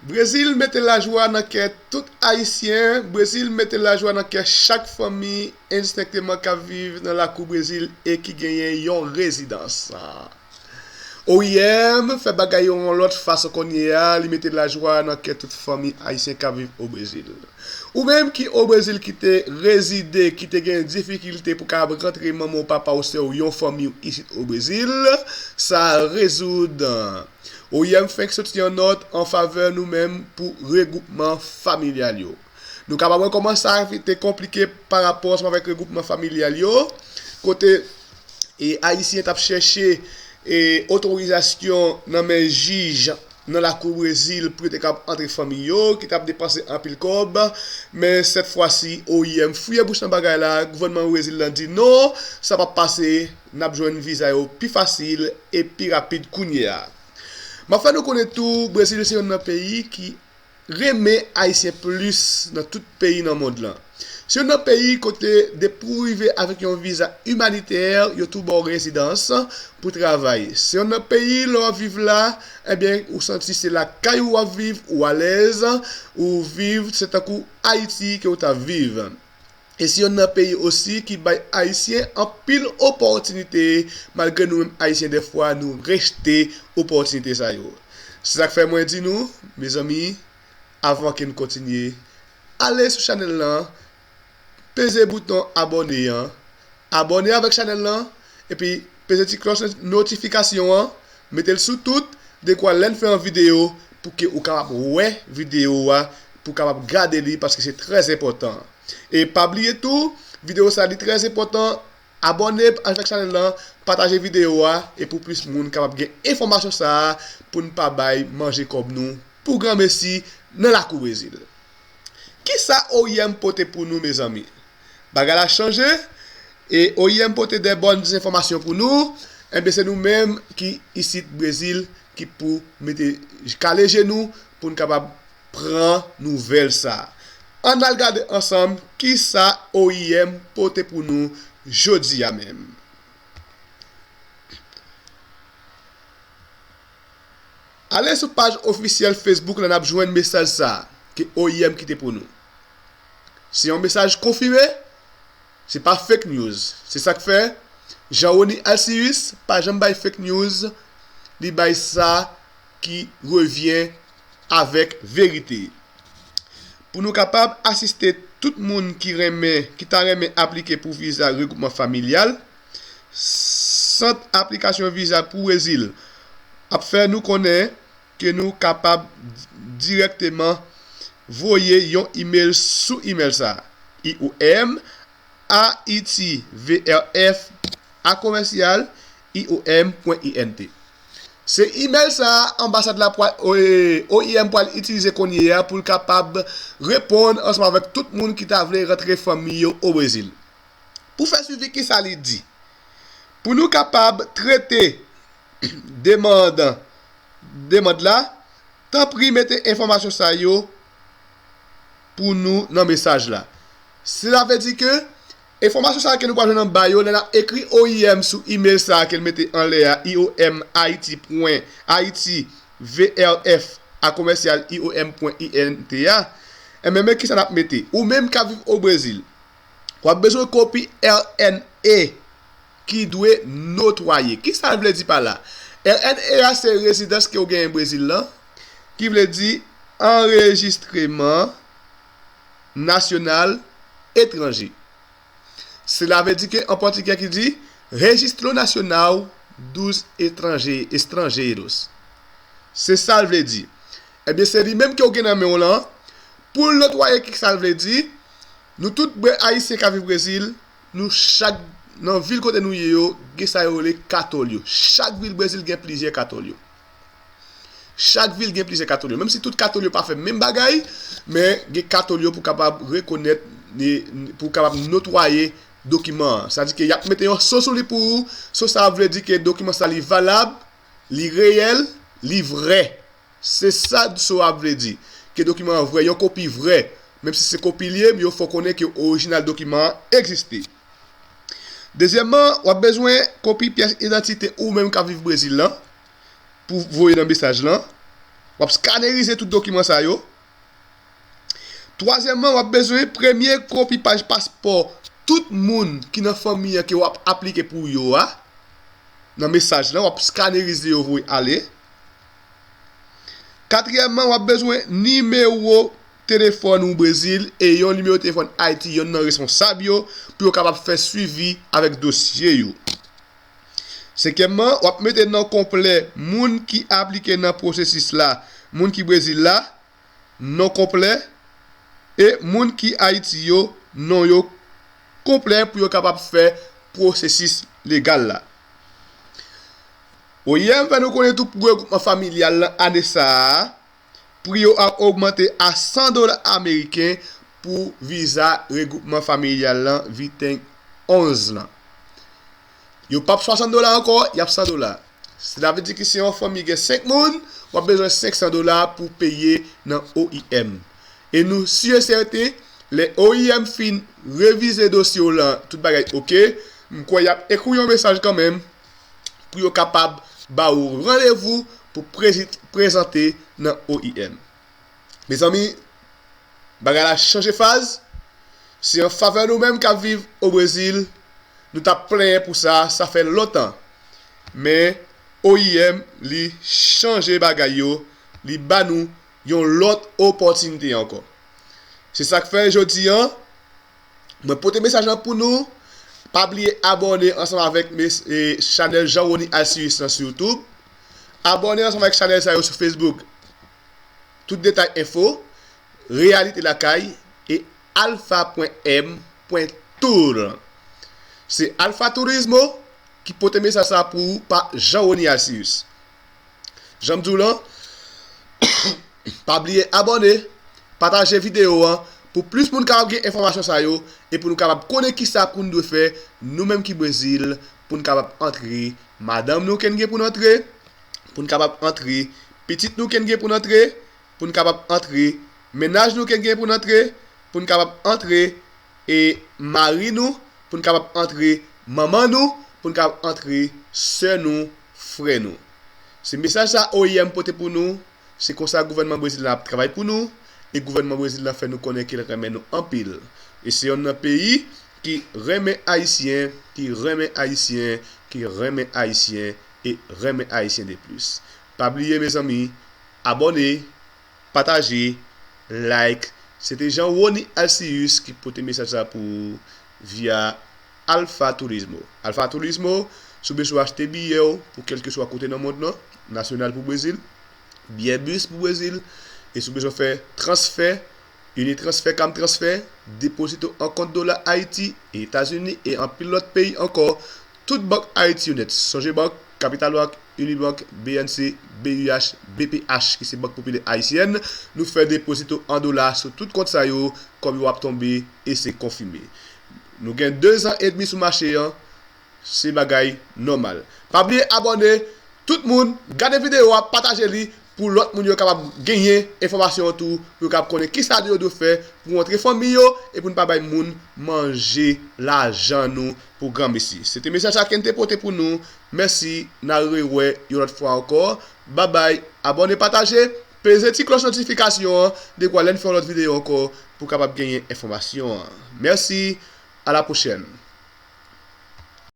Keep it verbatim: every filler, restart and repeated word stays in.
Brezil mete lajwa nan kè tout Ayisyen. Brezil mete lajwa nan kè chak fanmi, endistenkteman k ap viv nan lakou Brezil e ki genyen yon rezidans. O I M fè bagay yo yon lòt fason kounye a, li mete lajwa nan kè tout fanmi ayisyen k ap viv o Brezil. Ou menm ki o Brezil ki te rezide, ki te gen difikilte pou kapab rantre manman w, papa w, sè w, yon fanmi w isit o Brezil, sa rezoud. O I M fenk soti yon nòt an favè nou menm pou regwoupman familyal yo. Nou kapab wè kòman sa te konplike pa rapò ansanm avèk regwoupman familyal yo, kote e Ayisyen t ap chèche e otorizasyon nan men jij nan lakou Brezil pou yo te kab antre fanmi yo, ki t ap depanse anpil kòb. Men sèt fwa si, O I M fouye bouch nan bagay la, gouvènman Brezil lan di non, sa p ap pase, n ap jwenn viza yo pi fasil e pi rapid kounye a. M ap fè nou konnen tou, Brezil se youn nan peyi ki renmen Ayisyen plis nan tout peyi nan mond lan. Se youn nan peyi kote depi w rive avèk yon viza imanitè, yo tou ba w rezidans pou travay. Se youn nan peyi lè w ap viv la, ebyen, ou santi se lakay ou w ap viv, ou alèz, ou viv, se tankou Ayiti ke w t ap viv. E se youn nan peyi osi ki bay Ayisyen anpil opòtinite, malgre nou menm Ayisyen dèfwa nou rejte opòtinite sa yo. Se sa k fè mwen di nou, mezanmi, avan ke n kontinye, ale sou chanèl lan, peze bouton abòne an, abòne avèk chanèl lan, epi peze ti klòch notifikasyon an, mete l sou tout, dekwa lè n fè yon videyo, pou ke ou kapab wè videyo a, pou w kapab gade li, paske se trè enpòtan. E pa bliye tou, videyo sa a li trè enpòtan, abòne avèk chanèl lan, pataje videyo a, e pou plis moun kapab gen enfòmasyon sa a, pou n pa bay manje kòb nou pou granmesi nan lakou Brezil. Kisa O I M pote pou nou, mezanmi? Bagay la chanje, e O I M pote de bòn enfòmasyon pou nou, enben se nou menm ki isit Brezil ki pou mete kale je nou pou n kapab pran nouvèl sa. Ann al gade ansanm kisa O I M pote pou nou jodi a menm. Ale sou paj ofisyèl Facebook la, n ap jwenn mesaj sa a ke O I M kite pou nou. Se yon mesaj konfime, se pa fake news. Se sa k fè Jean Rony Alcius pa janm bay fake news, li bay sa ki revyen avèk verite. Pou nou kapab asiste tout moun ki renmen, ki ta renmen aplike pou viza regwoupman familyal, Sant Aplikasyon Viza pou Brezil ap fè nou konnen ke nou kapab dirèkteman voye yon imèl sou imèl sa a, I O M A I T V R F a komèsyal I O M pwen I N T. Se imèl sa a anbasad la pral, O I M pral itilize kounye a pou l kapab reponn ansanm avèk tout moun ki ta vle rantre fanmi yo o Brezil. Pou fè swivi kisa li di, pou nou kapab trete demann, demann la, tanpri mete enfòmasyon sa yo pou nou nan mesaj la. Sela vle di ke enfòmasyon sa yo ke nou pral jwenn anba yo, lè n ap ekri O I M sou imèl sa a ke l mete anlè a, I O M Haiti pwen Haiti V R F a komèsyal I O M pwen I N T a, enben, men kisa n ap mete. Ou menm k ap viv o Brezil, w ap bezwen kopi R N A ki dwe notwaye. Kisa l vle di pa la? R N A a se rezidans ke w genyen Brezil lan, ki vle di anrejistreman nasyonal etranje. Sela vle di ke an pòtigè ki di Registro Nacional dos Estrange-, Estrangeiros. Se sa l vle di. Ebyen, se li menm ke w gen nan men w lan. Pou l notwaye kisa l vle di, nou tout bwè ayisyen k ap viv Brezil, nou chak nan vil kote nou ye yo, gen sa yo rele katòl yo. Chak vil Brezil gen plizyè katòl yo. Chak vil gen plizyè katòl yo. Menm si tout katòl yo pa fè menm bagay, men gen katòl yo pou kapab rekonèt, pou kapab notwaye dokiman an. Sa di ke y ap mete yon so sou li pou ou. So sa a vle di ke dokiman sa li valab, li reyèl, li vrè. Se sa so a vle di. Ke dokiman an vrè, yon kopi vrè. Menm si se kopi li ye, men yo fè w konnen ke orijinal dokiman an egziste. Dezyèmman, w ap bezwen kopi pyès idantite ou menm k ap viv Brezil lan pou voye nan mesaj lan. W ap skanerize tout dokiman sa yo. Twazyèmman, w ap bezwen premye kopi paj paspò tout moun ki nan fanmi an ke w ap aplike pou yo a. Nan mesaj lan, w ap skanerize yo voye ale. Katriyèmman, w ap bezwen nimewo telefòn ou Brezil e yon nimewo telefòn Ayiti, yon nan responsab yo, pou yo kapab fè swivi avèk dosye yo. Senkyèmman, w ap mete non konplè moun ki aplike nan pwosesis la, moun ki Brezil la, non konplè, e moun ki Ayiti yo, non yo konplè pou yo kapab fè pwosesis legal la. O I M fè nou konnen tou pou regroupman familyal lan ane sa a, pri yo ap ogmante a san dola ameriken pou viza regroupman familyal lan V ten onz lan. Yo p ap swasant dola ankò, y ap san dola. Sela vle di ke si yon fanmi gen senk moun, w ap bezwen senk san dola pou peye nan O I M. E nou si e sèten, lè O I M fin revize dosye w lan, tout bagay oke, m kwè y ap ekri w yon mesaj kanmenm pou yo kapab ba ou randevou pou prezi- prezante nan O I M. Mezanmi, bagay la chanje faz. Se an favè nou menm k ap viv o Brezil, nou t ap plenyen pou sa, sa fè lontan. Men O I M, li chanje bagay yo, li ba nou yon lòt opòtinite ankò. Se sa k fè jodi an, mwen pote mesaj lan pou nou. Pa bliye abòne ansanm avèk mes- e, chanèl Jean Rony Alcius lan sou YouTube. Abòne ansanm avèk chanèl sa yo sou Facebook. Tout detay enfo, Reyalite Lakay e alpha pwen m pwen tour. Se Alpha Turismo ki pote mesaj sa pou ou pa Jean Rony Alcius. Jan m di w lan, pa bliye abòne, pataje videyo an pou plis moun kapab gen enfòmasyon sa yo e pou nou kapab konnen kisa pou n dwe fè, nou menm ki Brezil, pou n kapab antre, madanm nou ke n gen pou n antre, pou n kapab antre, pitit nou ke n gen pou n antre, pou n kapab antre, mennaj nou ke n gen pou n antre, pou n kapab antre, e mari nou, pou n kapab antre, manman nou, pou n kapab antre, sè nou, frè nou. Se mesaj sa O I M pote pou nou, se konsa gouvènman Brezil la ap travay pou nou, e gouvènman Brezil la fè nou konnen ke l renmen nou anpil. E se yonn nan peyi ki renmen Ayisyen, ki renmen Ayisyen, ki renmen Ayisyen, e renmen Ayisyen de plis. Pa bliye, mezanmi, abòne, pataje, like. Se te Jean Rony Alcius ki pote mesaj sa pou ou via Alpha Turismo. Alpha Turismo, si w bezwen achte biyè w pou kèlkeswa kote nan mond lan, nasyonal pou Brezil, biyè bis pou Brezil, e si w bezwen fè transfè, Unitransfer, Cam Transfer, depozito an kont dola Ayiti, Etazini e anpil lòt peyi ankò, tout bank Ayiti yo nèt. Sonje Bank, Capital Bank, Unibank, B N C, B U H, B P H, ki se Bank Popilè Ayisyèn, nou fè depozito an dola sou tout kont sa yo, kòb yo ap tonbe e se konfime. Nou gen de zan edmi sou mache an, se bagay nòmal. Pa bliye abòne, tout moun, gade videyo a, pataje li pou lòt moun yo kapab genyen enfòmasyon an tou, pou yo kapab konnen kisa yo dwe fè pou antre fanmi yo e pou n pa bay moun manje lajan nou pou granmesi. Se te mesaj sa ke n te pote pou nou. Mèsi, n a rewè yon lòt fwa ankò. Babay, abòne, pataje, peze ti klòch notifikasyon an, dekwa lè n fè yon lòt videyo ankò pou w kapab genyen enfòmasyon an. Mèsi, a la pwochèn.